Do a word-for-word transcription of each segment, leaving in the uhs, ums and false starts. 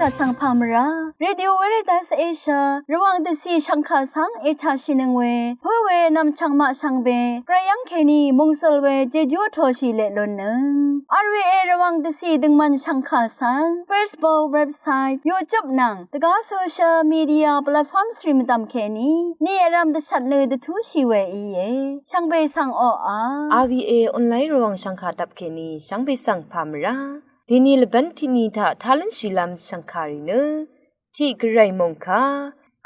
Vsvng pà mvrá Radio Veritas Asia Rvwàng dvcì shv̀ngkà svng ètàshìnøng we pǿ we nv̀mchv̀ng maq shvngbe Gvray yv́ng kèní mòngsøl we jejú vtoshì leq lunnøng. R V A Rvwàng dvcì døngmvn shv̀ngkà svng Facebook, website, YouTube nvng dvgá social media platforms rì mvdv̀m kèní ni vrv̀m dvshvt nø dvtúshì we íe. Shvngbe svng oqà R V A online Rvwàng shv̀ngkà dvp kèní shvngbe svng pà mvrá dèni lvbv́n tiqni taq tá lúnshìlv́m shv̀ngkàrì nø tiq Gvray mòngkà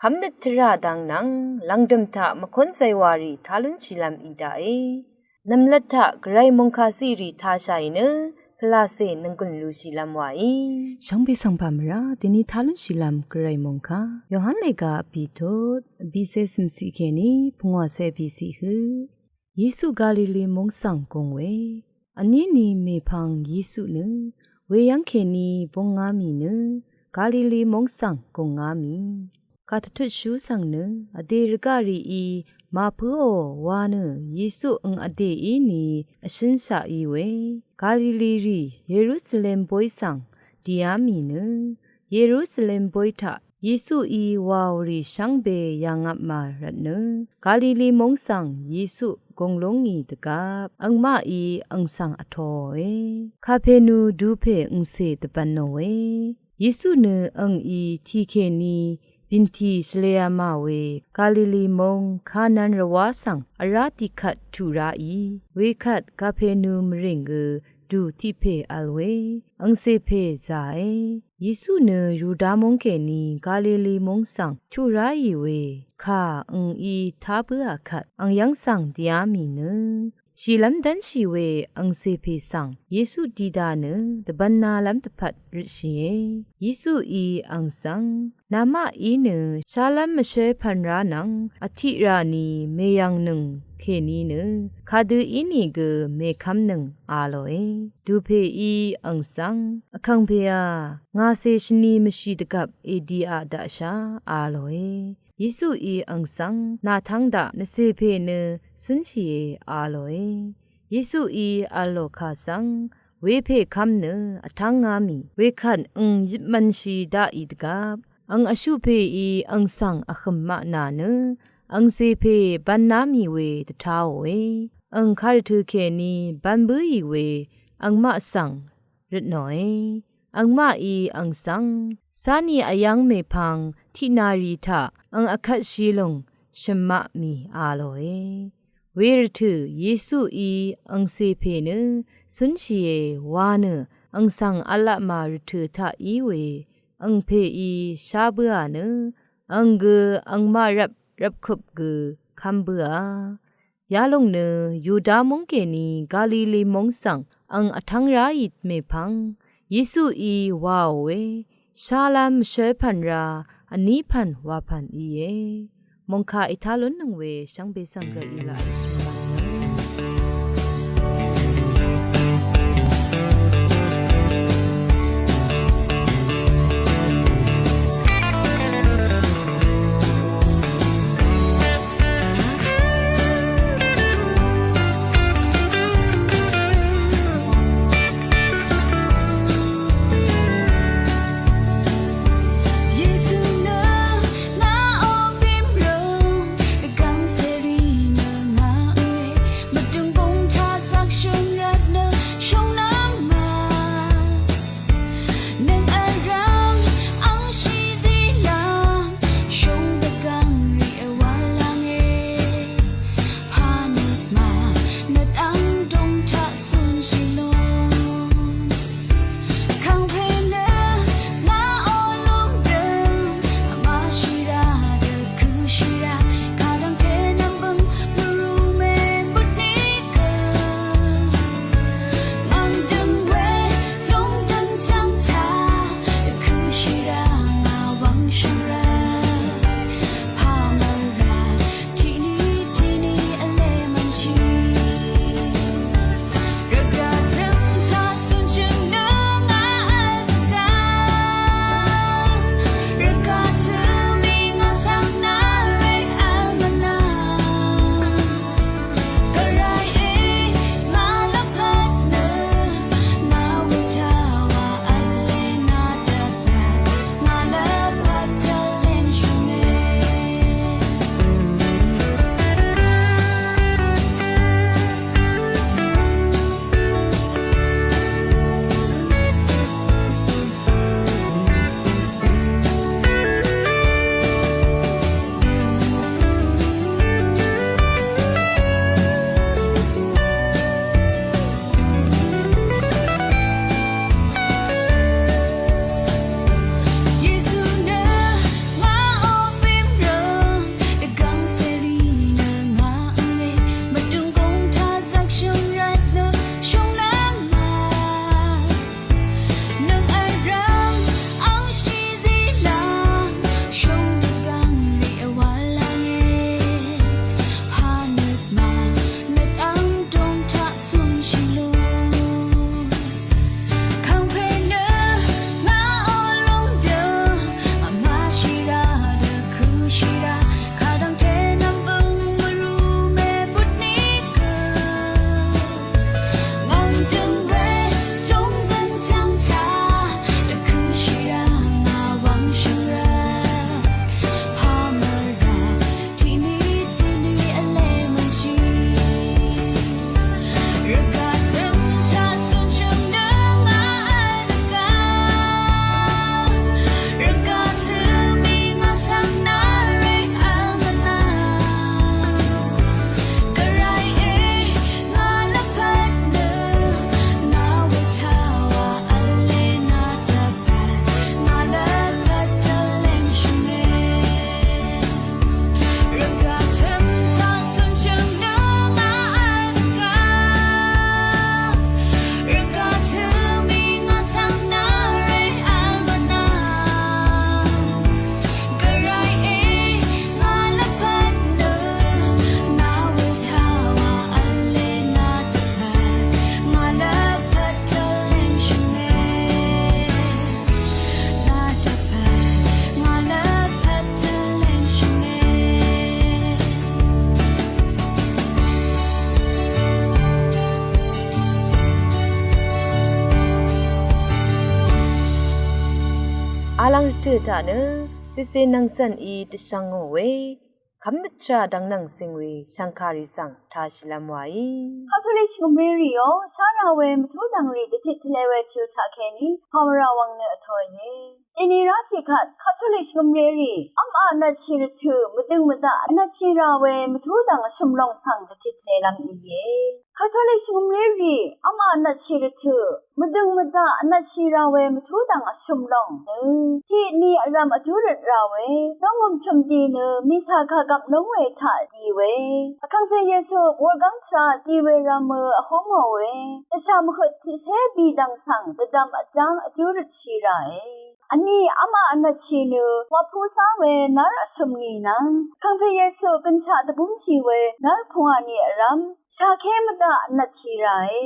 kv́mnøt tvrà dang nvng lv̀ngdø̀m taq mvkónzay wàrì tá lúnshìlv́m í daqe. Nv̀mlat taq Gvray mòngkà ciqrì tāshàì nø pvlacè nònggùn lushìlv́m wàí. Shvngbe svng pà mvrá dèni tá lúnshìlv́m Gvray mòngkà Yohan lèga vbìtut vbìcé cø̀mciq kèní pungwàcé vbìciq hø Yesu Galili móng svng gùng we. Vní ni mèpvng Yesu nø we yv́ng kèní búngá mì nø Galili móng svng gùngá mì. Kàdvtutshú svng nø vdè rvgaq rìí màpǿò wa nø Yesu øng vdè í ni vshǿnshaq í we Galili rì Yerusalem bóy svng dìá mì nø Yerusalem bóy taq Yesuí wàò rì shvngbe yàngvpmà rvtnø Galili móng svng Yesu gùng lú ngì dvgvp angmaqí ang svng vtōòe. Kapenu dupè angcè dvbv̄nòe. Yesu nø angí tì kèní bìntì shvlēyama we Galili móng Kanan rvwá svng vrá tiqkvt tuq ráì. Wekvt Kapenu mvrìng gø dù tiq pè vl we angcè pè zàe. Yesu nø Yuda móng kèní Galili móng svng tuq ráì we kà angí tá bǿà kvt ang yv́ng svng dìá mì nø shìlv́m dv́nshì we angcè pè svng Yesu dida nø dvbv̄nalv́m dvpvt røtshìe. Yesuí ang svng namaq í nø shálv́m mvshǿl pv̀n rá nvng vtiq rà ni mèyv̀ngnøng kèní nø kadø ínìgø mèkv́mnøng a lòe. Dupèí ang svng vkàngpèà ngàcè shvni mvshì dvgvp èdiaq daqshà a lòe. Yesuí ang svng nà tv́ng daq nvcè pè nø cúnshìe a lòe. Yesuí vl lò kà svng wepè kv́m nø vtv́ngá mì wekvt ang yitmv̄nshì daqì dvgvp ang vshuq pèí ang svng vhø̀m maq nà nø angcè pè bv̄ná mì we dvtāòe. Ang kàrvtø̀ kèní bv̄n bǿì we angmaq svng røtnòe. Angmaqí ang svng cáni vyv́ng mèpvng tiqnàrì taq ang vkvtshì lùng shø̀mmaq mì a lòe. Wervtø̀ Yesuí angcè pè nø cúnshìe wa nø ang svng v̄lapmà rvtø̀ taq í we ang pèí shá bǿà nø ang gø angmaq rvp rvpkup gø kv́m bǿà. Yalòng nø Yuda móng kèní Galili móng svng ang vtv́ng ráì mèpvng Yesuí waò we shálv́m mvshǿl pv̀n rá vní pv̀n wà pv̀n íe. Mòngkà ètá lúnnøng we shvngbe svng gvray í laq shvmvng Yesu nø ngà ong pimrøng dvgvm seri nø ngà Alvng rvtø̀ taq nø cìcè nvngcv̀n í dvshvng ngò we kv́mnøt tvrà dvng nvng cing we shv̀ngkàrì svng tāshìlv́m wàí. Katolik shvngø̀mré rìò shá ra we mvtú dv̀ngrì dvtit tvle we tø̄ taqkèní pàwvrà wvng nø vtōìe. Dèni rá tiqkvt Katolik shvngø̀mré rì v́m aq vnvtshì rvtø̀ mvdøng mvdaq vnvtshì ra we mvtú dv̀ng vshø̀m lòng svng dvtit tvlelv́m ìe. Katolik shvngø̀mré rì v́m aq vnvtshì rvtø̀ mvdøng mvdaq vnvtshì ra we mvtú dv̀ng vshø̀m lòng nø tiqni vrv̀m vjú røt ra we nongø̀m chø̀mdi nø mìsa kàgvp lúng we taq di we Vkàngpè Yesu wurgv́ng tvrà di we rv̄mø vhúngò we dvshà mvhøt tiqcé bìdv̀ng svng dvdvm vjáng vjú røtshì ràe. Vní v́m aq vnvtshì nø wapú zá we nár vshø̀m nì nvng Vkàngpè Yesu gønshaq dvbúmshì we nár pungwà nì vrv́m shàké mvdaq vnvtshì ràe.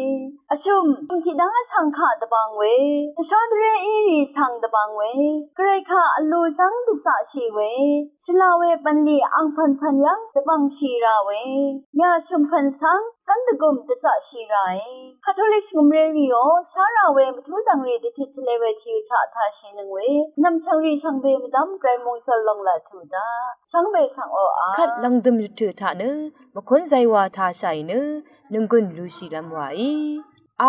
Vshø̀m tiqdv́ng vsvng kaq dvbang we dvshá dvré í rì svng dvbang we gvray kaq vlu zv́ng dvzaqshì we shvla we bv̀nlì angpv̀npv̀n yv́ng dvbv̀ngshì rà we yà vshø̀m pv̀n svng cv́n dvgùm dvzaqshì ràe. Katolik shvngø̀mré rìò shá ra we mvtú dv̀ngrì dvtit tvle we tìu taq tāshìnøng we nv̀mchv̀ngrì shvngbe mvdv́m gvray mòngsøl lòng laq tuq daq shvngbe svng oqà kvt lv̀ngdø̀m rvtø̀ taq nø mvkún zaywā tāshàì nø nònggùn lushìlv́m wàí.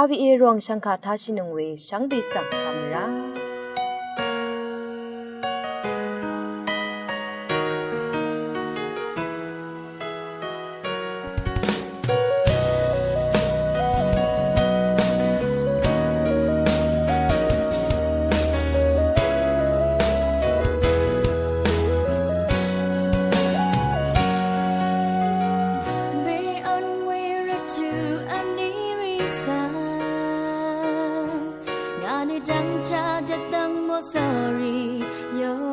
R V A rvwàng shv̀ngkà tāshìnøng we shvngbe svng pàmvrá. Be on we to aniri san. Ngani dang cha datang mo sorry. Yo.